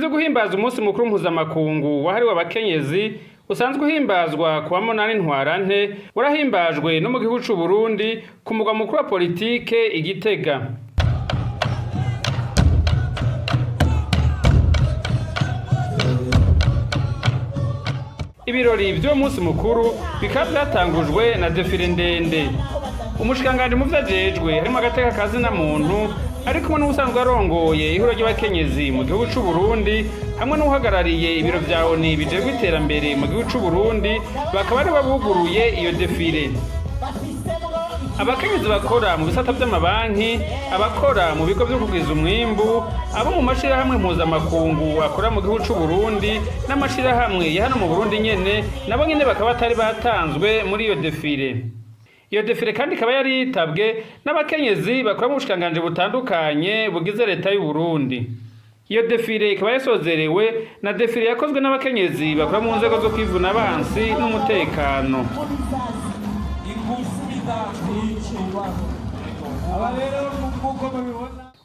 Vyo guhimbaza umunsi mukuru mpuzamakungu wahariwe abakenyezi usanzwe uhimbazwa kuwa munani Ntwarante warahimbajwe no mu gihugu c'u Burundi ku mugwa mukuru wa politike i Gitega. Ibirori vy'uwo munsi mukuru bikaba vyatangujwe na défilé ndende. Umushikiranganji mu vyo ajejwe harimwo agateka ka zina muntu ari kumwe n'uwusanzwe arongoye ihuriro ry'abakenyezi mu gihugu c'u Burundi hamwe n'uwuhagarariye ibiro vya ONU bijejwe iterambere mu gihugu c'u Burundi bakaba aribo buguruye iyo défilé. Abakenyezi bakora mu bisata vy'amabanki, abakora mu bigo vyo kugwiza umwimbu, abo mu mashirahamwe mpuzamakungu akora mu gihugu c'u Burundi n'amashirahamwe ya hano mu Burundi nyene nabo nyene bakaba batari batanzwe muri iyo défilé. Iyo défilé kandi ikaba yari yitabwe n'abakenyezi bakora mu bushikiranganji butandukanye bugize leta y'u Burundi. Iyo défilé ikaba yasozerewe na défilé yakozwe n'abakenyezi bakora mu nzego zo kwivuna abansi n'umutekano.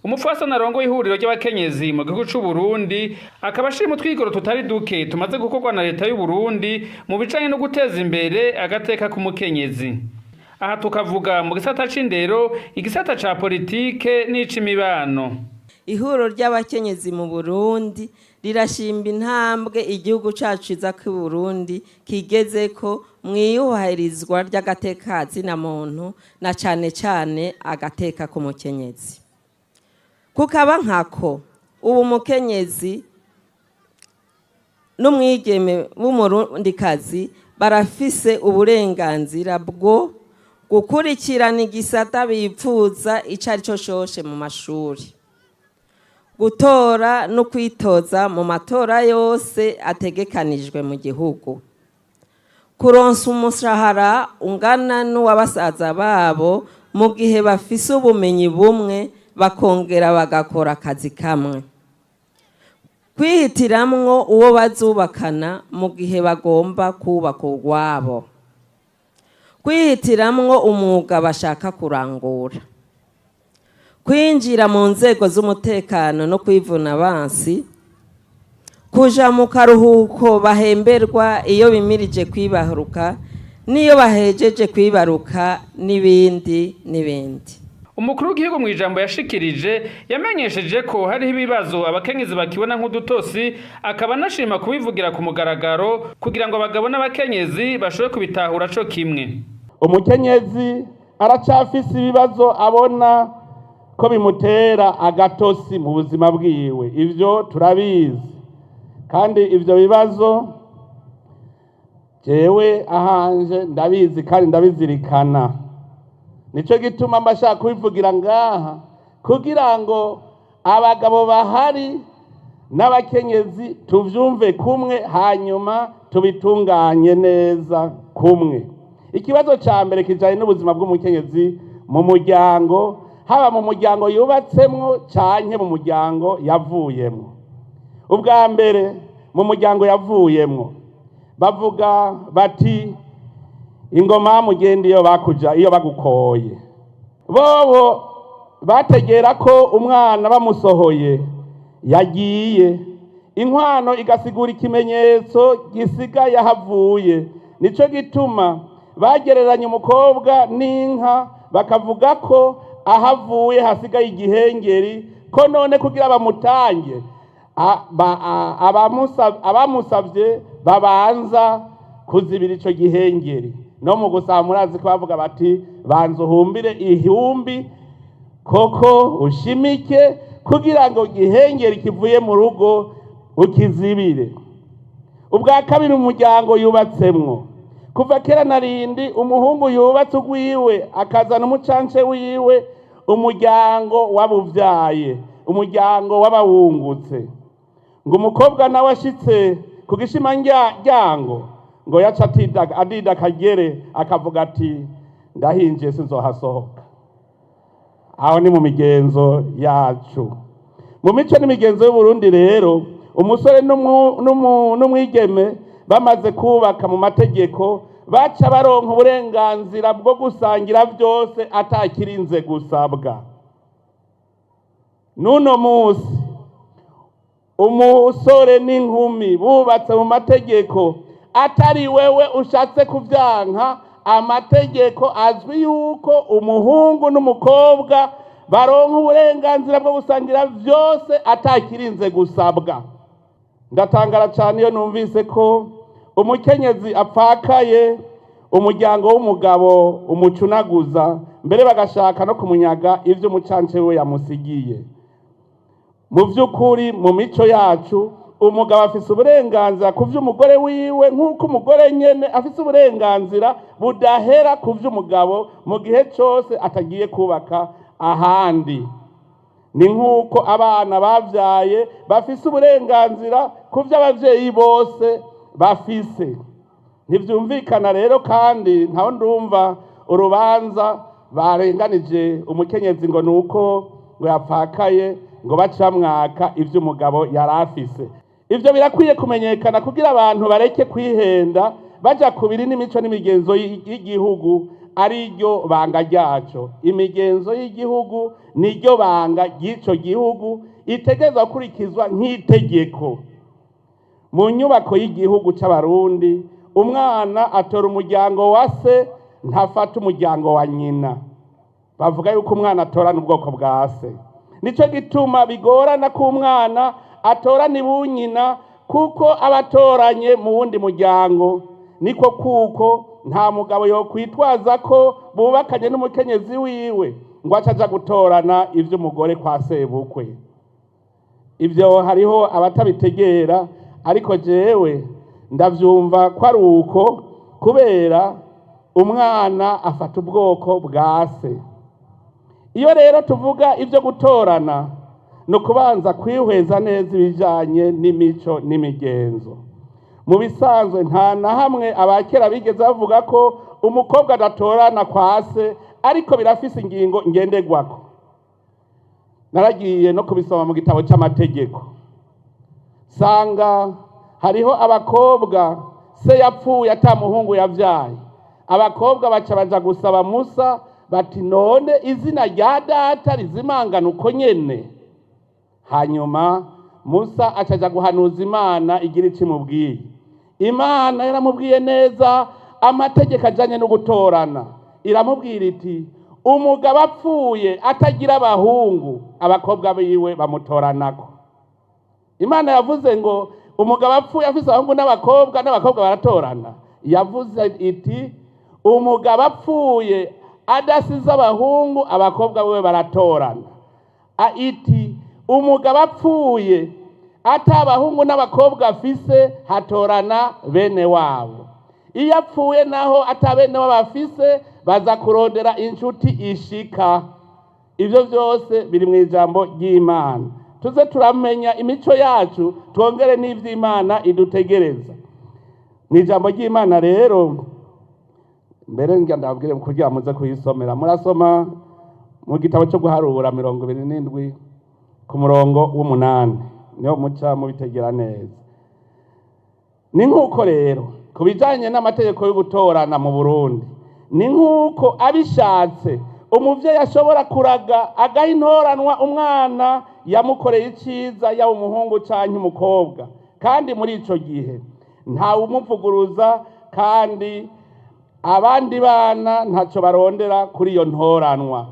Umupfasoni arongoye ihuriro ry'abakenyezi mu gihugu c'u Burundi akaba ashima utwigoro tutari duke tumaze gukorwa na leta y'u Burundi mu bijanye no guteza imbere agateka k'umukenyezi. Aha tukavuga mu gisata c'indero, igisata ca politike n'ic'imibano. Ihuriro ry'abakenyezi mu Burundi rirashimba intambwe igihugu cacu ciza c'u Burundi kigezeko mwiyubahirizwa ry'agateka zina muntu na cane cane agateka k'umukenyezi. Kukaba nkako ubu umukenyezi n'umwigeme w'umurundikazi barafise uburenganzira bwo gukurikirana igisata bipfuza ico ari cyo cose mu mashuri, gutora no kwitoza mu matora yose ategekanijwe mu gihugu, kuronsa umushahara ungana n'uwabasaza babo mu gihe bafise ubumenyi bumwe bakongera bagakora akazi kamwe, kwihitiramwo uwo bazubakana mu gihe bagomba kubaka urwabo, kwihitiramwo umwuga bashaka kurangura, kwinjira mu nzego z'umutekano no kwivuna abansi, kuja mu karuhuko bahemberwa iyo bimirije kwibaruka n'iyo bahejeje kwibaruka, n'ibindi n'ibindi. Umukuru w'igihugu mu ijambo yashikirije yamenyesheje ko hariho ibibazo abakenyezi bakibona nk'udutosi, akaba anashima kubivugira ku mugaragaro kugira ngo abagabo n'abakenyezi bashobore kubitahura co kimwe. Umukenyezi aracafise ibibazo abona ko bimutera agatosi mu buzima bwiwe, ivyo turabizi, kandi ivyo bibazo jewe ahanje ndabizi kandi ndabizirikana. Nico gituma mba nshaka kubivugira ngaha kugira ngo abagabo bahari n'abakenyezi tuvyumve kumwe, hanyuma tubitunganye neza kumwe. Ikibazo ca mbere kijanye n'ubuzima bw'umukenyezi mu muryango, haba mu muryango yubatsemwo canke mu muryango yavuyemwo. Ubwa mbere, mu muryango yavuyemwo bavuga bati: "Ingoma mugenda iyo bakuja iyo bagukoye." Bobo bategera ko umwana bamusohoye yagiye, inkwano igasigura ikimenyetso gisigaye ahavuye. Nico gituma bagereranya umukobwa n'inka, bakavuga ko ahavuye hasigaye igihengeri, ko none kugira bamutange abamusavye babanza kuzibira ico gihengeri. No mu gusaba murazi ko bavuga bati: "Banza uhumbire ihumbi koko ushimike kugira ngo gihengeri kivuye mu rugo ukizibire." Ubwa kabiri, umuryango yubatsemwo. Kuva kera na rindi, umuhungu yubatse ugwiwe akazana umucance wiwe, umuryango wabuvyaye, umuryango w'abawungutse. Ngo umukobwa nawe ashitse ku gishima ryango, ngo yaca adida akagere, akavuga ati: "Ndahinjiye, sinzohasohoka." Aho ni mu migenzo yacu, mu mico n'imigenzo y'Uburundi. Rero umusore n'umwigeme bamaze kubaka mu mategeko, baca baronka uburenganzira bwo gusangira byose atakirinze gusabwa. N'uno munsi Umusore n'inkumi bubatse mu mategeko, atari wewe ushatse kuvyanka, amategeko azwi yuko umuhungu n'umukobwa baronka uburenganzira bwo gusangira vyose atakirinze gusabwa. Ndatangara cyane iyo numvise ko umukenyezi apfakaye, umuryango w'umugabo umucunaguza, mbere bagashaka no kumunyaga ivyo umucance we yamusigiye. Mu by'ukuri, mu mico yacu, umugabo afise uburenganzira ku vy'umugore wiwe, nk'uko umugore nyene afise uburenganzira budahera ku vy'umugabo mu gihe cose atagiye kubaka ahandi. Ni nk'uko abana bavyaye bafise uburenganzira ku vy'abavyeyi bose bafise. Ntivyumvikana rero, kandi ntaho ndumva urubanza barenganije umukenyezi ngo nuko ngo yapfakaye, ngo bace bamwaka ivy'umugabo yari afise. Ivyo birakwiye kumenyekana kugira abantu bareke kwihenda baja kubiri n'imico n'imigenzo y'igihugu, ariryo banga ryaco. Imigenzo y'igihugu niryo banga ry'ico gihugu, itegerezwa gukurikizwa nk'itegeko. Mu nyubako y'igihugu c'Abarundi, umwana atora umuryango wa se, ntafata umuryango wa nyina. Bavuga yuko umwana atorana ubwoko bwa se. Nico gituma bigorana ko umwana atorana ibunyina, kuko aba atoranye mu wundi muryango. Niko kuko nta mugabo yokwitwaza ko bubakanye n'umukenyezi wiwe ngo ace aja gutorana ivy'umugore kwa sebukwe. Ivyo hariho abatabitegera, ariko jewe ndavyumva ko ari uko, kubera umwana afata ubwoko bwa se. Iyo rero tuvuga ibyo gutorana, ni ukubanza kwihweza neza ibijanye n'imico n'imigenzo. Mu bisanzwe, nta na hamwe abakera bigeze bavuga ko umukobwa adatorana kwa se, ariko birafise ingingo ngenderwako. Naragiye no kubisoma mu gitabo c'amategeko, sanga hariho abakobwa se yapfuye ata muhungu yavyaye. Abakobwa baca baja gusaba Musa bati: "None izina rya data rizimangana uko nyene?" Hanyuma Musa acaja guhanuza Imana igira ico imubwiye. Imana yaramubwiye neza amategeko ajanye no gutorana. Iramubwira iti: "Umugabo apfuye atagira abahungu, abakobwa biwe bamutoranako." Imana yavuze ngo umugabo apfuye afise abahungu n'abakobwa, n'abakobwa baratorana? Yavuze iti: "Umugabo apfuye adasize abahungu, abakobwa biwe baratorana." Iti: "Umugabo apfuye ata abahungu n'abakobwa afise, hatorana bene wabo. Iyo apfuye naho ata bene wabo afise, baza kurondera inshuti ishika." Ivyo vyose biri mu ijambo ry'Imana. Tuze turamenya imico yacu, twongere n'ivy'Imana idutegereza mu ijambo ry'Imana. Rero mbere ngira ndababwire kugira muze kuyisomera. Murasoma mu gitabo cyo guharura 27 ku murongo w'8, niho muca mubitegera neza. Ni nk'uko rero ku bijanye n'amategeko yo gutorana mu Burundi, ni nk'uko abishatse umuvyeyi ashobora kuraga agaha intoranwa umwana yamukoreye iciza, yaba umuhungu canke umukobwa, kandi muri ico gihe ntawe umuvuguruza, kandi abandi bana ntaco barondera kuri iyo ntoranwa.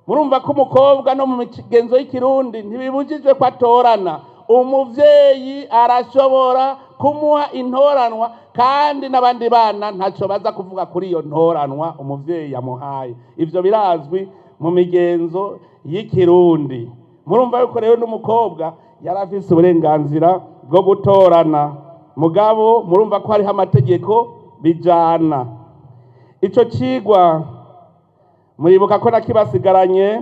Murumva ko umukobwa no mu migenzo y'ikirundi ntibibujijwe ko atorana. Umuvyeyi arashobora kumuha intoranwa, kandi n'abandi bana ntaco baza kuvuga kuri iyo ntoranwa umuvyeyi yamuhaye. Ivyo birazwi mu migenzo y'ikirundi. Murumva yuko rero n'umukobwa yari afise uburenganzira bwo gutorana, mugabo murumva ko hariho amategeko bijana. Ico cigwa muribuka ko nakibasigaranye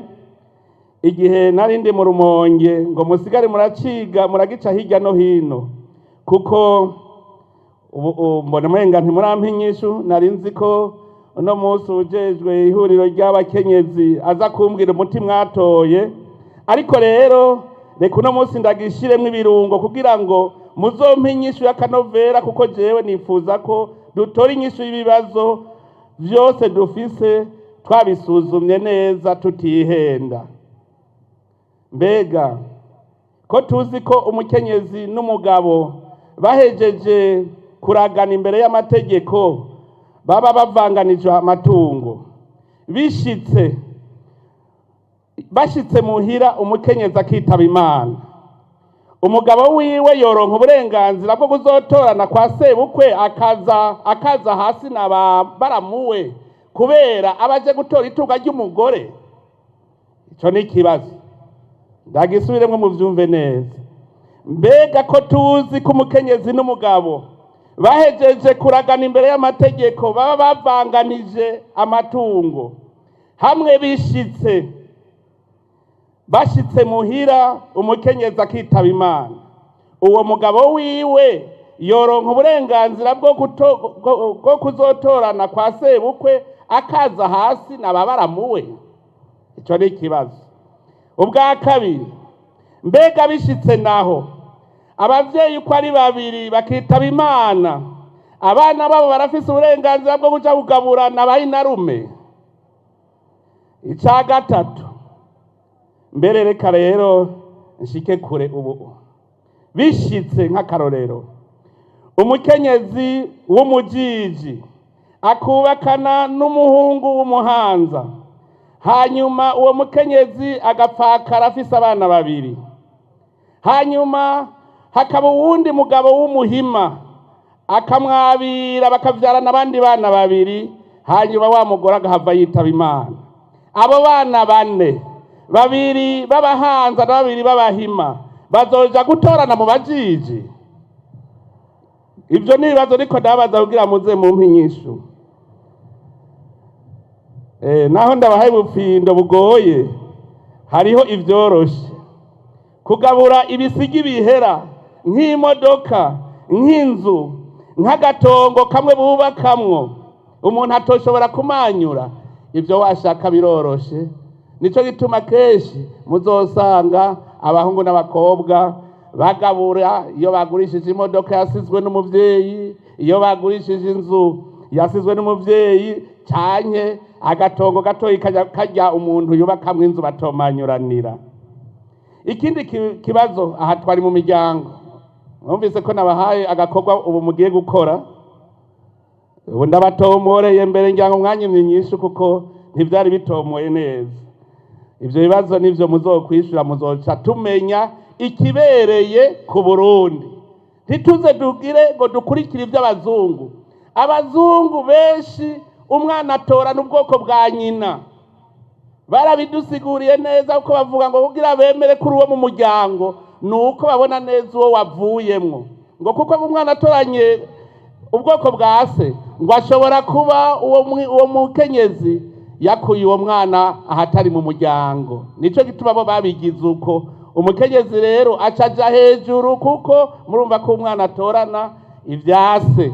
igihe nari ndi mu Rumonge, ngo musigare muraciga, muragica hirya no hino, kuko ubu mbona umenga ntimurampa inyishu. Nari nzi ko uno munsi ujejwe ihuriro ry'abakenyezi aza kumbwira umuti mwatoye, ariko rero reka uno munsi ndagishiremwo ibirungo kugira ngo muzompe inyishu y'akanovera, kuko jewe nifuza ko dutora inyishu y'ibibazo vyose dufise twabisuzumye neza, tutihenda. Mbega Ko tuzi ko umukenyezi n'umugabo bahejeje kuragana imbere y'amategeko baba bavanganije amatungo, bishitse bashitse muhira umukenyezi akitaba Imana, umugabo wiwe yoronka uburenganzira bwo kuzotorana kwa sebukwe akaza hasi na ba baramuwe kubera abaje gutora itunga ry'umugore? Ico ni ikibazo, ndagisubiremwo muvyumve neza. Mbega ko tuzi ko umukenyezi n'umugabo bahejeje kuragana imbere y'amategeko baba bavanganije amatungo, hamwe bishitse bashitse muhira umukenyezi akitaba Imana, uwo mugabo wiwe yoronka uburenganzira bwo kuzotorana kwa sebukwe akaza hasi na ba baramuwe? Ico ni ikibazo. Ubwa kabiri, mbega bishitse naho abavyeyi uko ari babiri bakitaba Imana, abana babo barafise uburenganzira bwo kuja kugaburana bayinarume? Ica gatatu, mbere reka rero nshike kure ubu, bishitse nk'akarorero umukenyezi w'umujiji akubakana n'umuhungu w'umuhanza, hanyuma uwo mukenyezi agapfakara afise abana babiri, hanyuma hakaba uwundi mugabo w'umuhima akamwabira bakavyarana abandi bana babiri, hanyuma wa mugore agahava yitaba Imana, abo bana bane, babiri b'abahanza na babiri b'abahima, bazoja gutorana mu bajiji? Ibyo ni ibibazo ariko ndabaza kugira muze mumpe inyishu. Naho ndabahaye ubufindo bugoye, hariho ivyoroshe. Kugabura ibisigi bihera nk'imodoka, nk'inzu, nk'agatongo kamwe bubakamwo umuntu atoshobora kumanyura, ibyo washaka biroroshe. Nico gituma kenshi muzosanga abahungu n'abakobwa bagabura iyo bagurishije imodoka yasizwe n'umuvyeyi, iyo bagurishije inzu yasizwe n'umuvyeyi, canke agatongo gatoyi kajya umuntu yubakamwo inzu batomanyuranira. Ikindi kibazo, aha twari mu miryango, mwumvise ko nabahaye agakorwa ubu mugiye gukora. Ubu ndabatomoreye mbere ngira ngo mwanyimye nyinshi kuko ntivyari bitomoye neza. Ivyo bibazo nivyo muzokwishura, muzoca tumenya ikibereye ku Burundi. Ntituze dugire ngo dukurikire ivy'abazungu. Abazungu benshi umwana atorana ubwoko bwa nyina, barabidusiguriye neza kuko bavuga ngo kugira bemere kuri uwo mu muryango ni uko babona neza uwo wavuyemwo, ngo kuko umwana atoranye ubwoko bwa se ngo ashobora kuba uwo mukenyezi yakuye uwo mwana ahatari mu muryango. Nico gituma bo babigize uko. Umukenyezi rero acaja hejuru kuko murumva ko umwana atorana ibya se,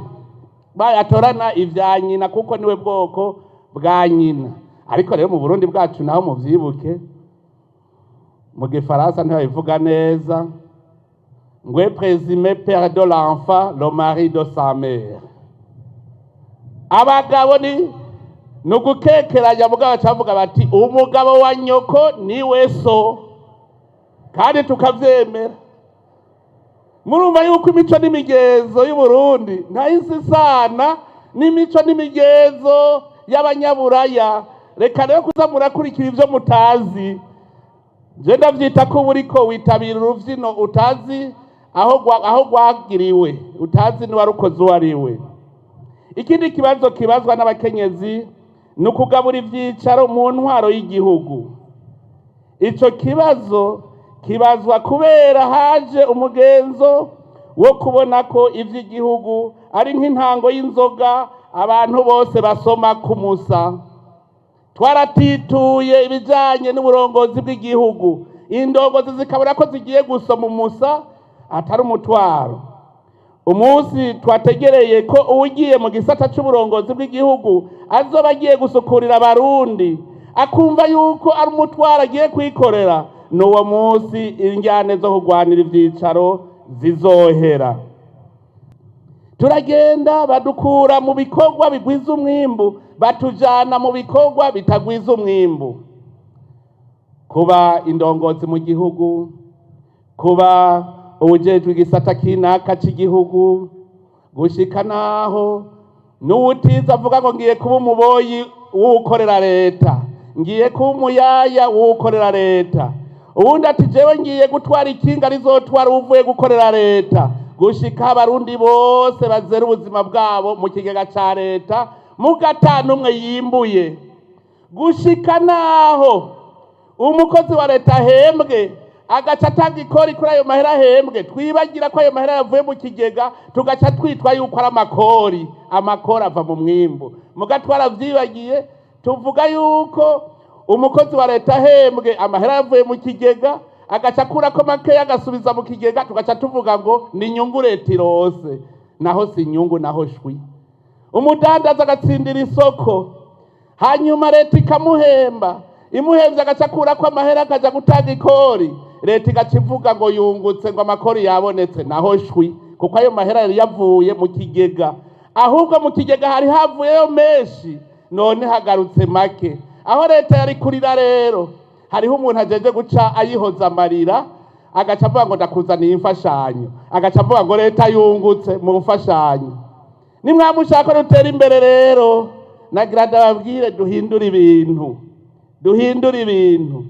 atorana ibya nyina kuko niwe bwoko bwa nyina. Ariko rero mu Burundi bwacu naho muvyibuke, mu gifaransa ntibabivuga neza ngo présumé père de l'enfant le mari de sa mère. Abagabo ni ugukekeranya, mugabo bacavuga bati umugabo wa nyoko niwe so, kandi tukavyemera. Murumva yuko imico n'imigenzo y'Uburundi ntayisi isana n'imico n'imigenzo y'abanyaburaya. Reka rero kuza murakurikira ivyo mutazi. Je ndavyita ko buriko witabira uruvyino utazi aho rwagiriwe, utazi n'uwarukoze uwo ari we. Ikindi kibazo kibazwa n'abakenyezi ni ukugabura ivyicaro mu ntwaro y'igihugu. Ico kibazo kibazwa kubera haje umugenzo wo kubona ko ivy'igihugu ari nk'intango y'inzoga abantu bose basoma kumusa. Twaratituye ibijanye n'uburongozi bw'igihugu, indongozi zikabona ko zigiye gusoma umusa atari umutwaro. Umunsi twategereye ko uwugiye mu gisata c'uburongozi bw'igihugu azoba agiye gusukurira abarundi, akumva yuko ari umutwaro agiye kwikorera, n'uwo munsi injyane zo kurwanira ivyicaro zizohera. Turagenda badukura mu bikorwa bigwiza umwimbu, batujana mu bikorwa bitagwiza umwimbu. Kuba indongozi mu gihugu, Kuba uwujejwe igisata kinaka c'igihugu, gushika naho n'uwutiza avuga ngo ngiye kuba umuboyi w'ukorera leta, ngiye kuba umuyaya w'ukorera leta, uwundi ati jewe ngiye gutwara ikinga rizotwara uwuvuye gukorera leta, gushika Abarundi bose bazera ubuzima bwabo mu kigega ca leta, mugatanu umwe yimbuye, gushika naho umukozi wa leta ahembwe agaca atanga ikori kuri ayo mahera ahembwe, twibagira ko ayo mahera yavuye mu kigega, tugaca twitwa yuko ari amakori. Amakori ava mu mwimbu, muga twaravyibagiye, tuvuga yuko umukozi wa leta ahembwe amahera yavuye mu kigega, agaca akurako makeya agasubiza mu kigega, tugaca tuvuga ngo ni inyungu leta irose. Naho si inyungu, naho shwi. Umudandaza agatsindira isoko, hanyuma leta ikamuhemba, imuhemvye agaca akurako amahera akaja gutanga ikori, leta igaca ivuga ngo yungutse, ngo amakori yabonetse. Naho shwi, kuko ayo mahera yari yavuye mu kigega. Ahubwo mu kigega hari havuyeyo menshi, none hagarutse make. Aho leta yari kurira rero, hariho umuntu ajeje guca ayihoza amarira, agaca avuga ngo ndakuzaniye imfashanyo, agaca avuga ngo leta yungutse mu mfashanyo. Nimwamushaka dutera imbere rero, nagira ndababwire, duhindure ibintu, duhindure ibintu,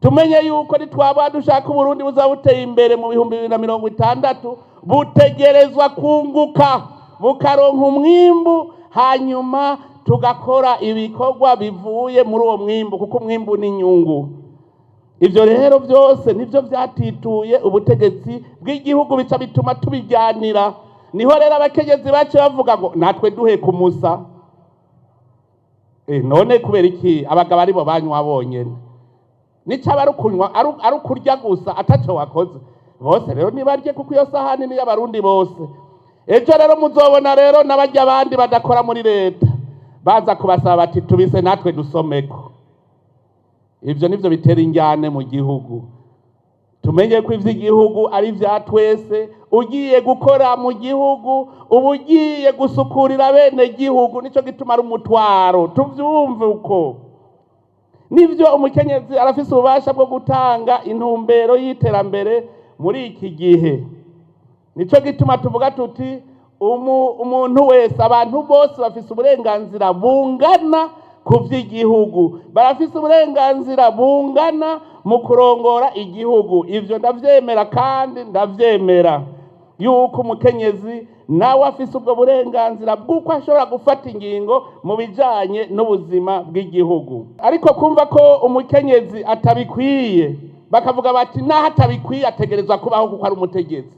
tumenye yuko nitwaba dushaka Uburundi buzaba buteye imbere mu 2060, butegerezwa kunguka, bukaronka umwimbu, hanyuma tugakora ibikorwa bivuye muri uwo mwimbu, kuko umwimbu ni inyungu. Ivyo rero byose nivyo vyatituye ubutegetsi bw'igihugu, bica bituma tubijyanira. Niho rero abakenyezi bace bavuga ngo natwe duhe kumusa. None kubera iki abagabo aribo banywa bonyene? Nico aba ari ukunywa, ari ukurya gusa ataco wakoze. Bose rero nibarye, kuko iyo sahani ni y'Abarundi bose. Ejo rero muzobona rero n'abarya abandi badakora muri leta baza kubasaba bati tubise natwe dusomeko. Ivyo nivyo bitera injyane mu gihugu. Tumenye ko ivy'igihugu ari vya twese. Ugiye gukora mu gihugu uba ugiye gusukurira bene gihugu, nico gituma ari umutwaro. Tuvyumve uko nivyo umukenyezi arafise ububasha bwo gutanga intumbero y'iterambere muri iki gihe. Nico gituma tuvuga tuti umuntu wese, abantu bose bafise uburenganzira bungana ku vy'igihugu, barafise uburenganzira bungana mu kurongora igihugu. Ivyo ndavyemera, kandi ndavyemera yuko umukenyezi nawe afise ubwo burenganzira bw'uko ashobora gufata ingingo mu bijanye n'ubuzima bw'igihugu. Ariko kumva ko umukenyezi atabikwiye, bakavuga bati naho atabikwiye ategerezwa kubaho kuko ari umutegetsi,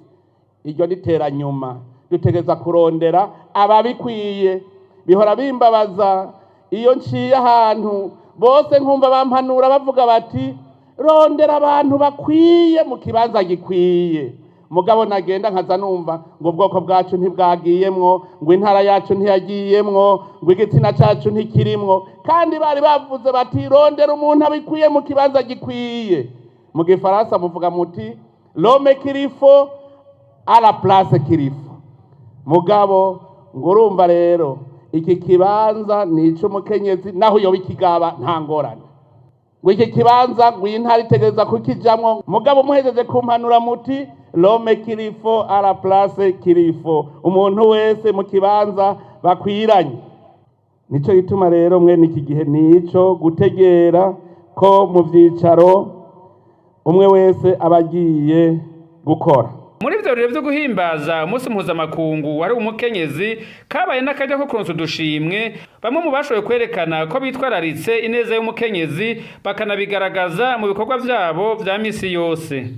iryo ni teranyuma. Dutegereza kurondera ababikwiye. Bihora bimbabaza iyo nciye ahantu bose nkumva bampanura bavuga bati rondera abantu bakwiye mu kibanza gikwiye, mugabo nagenda nkaza numva ngo ubwoko bwacu ntibwagiyemwo, ngo intara yacu ntiyagiyemwo, ngo igitsina cacu ntikirimwo, kandi bari bavuze bati rondera umuntu abikwiye mu kibanza gikwiye. Mu gifaransa muvuga muti l'homme qu'il faut à la place qu'il faut. Mugabo ngo urumva rero iki kibanza ni ic'umukenyezi, naho yoba ikigaba nta ngorane, ngo iki kibanza, ngo iyi ntara itegereza kukijamwo. Mugabo muhejeje kumpanura muti l'homme qu'il faut à la place qu'il faut, umuntu wese mu kibanza bakwiranye. Nico gituma rero mwene iki gihe nico gutegera ko mu vyicaro umwe wese aba agiye gukora. Muri ivyo birori vyo guhimbaza umunsi mpuzamakungu wari umukenyezi, kabaye n'akaryo ko kuronsa udushimwe bamwe mu bashoboye kwerekana ko bitwararitse ineza y'umukenyezi, bakanabigaragaza mu bikorwa vyabo vya misi yose.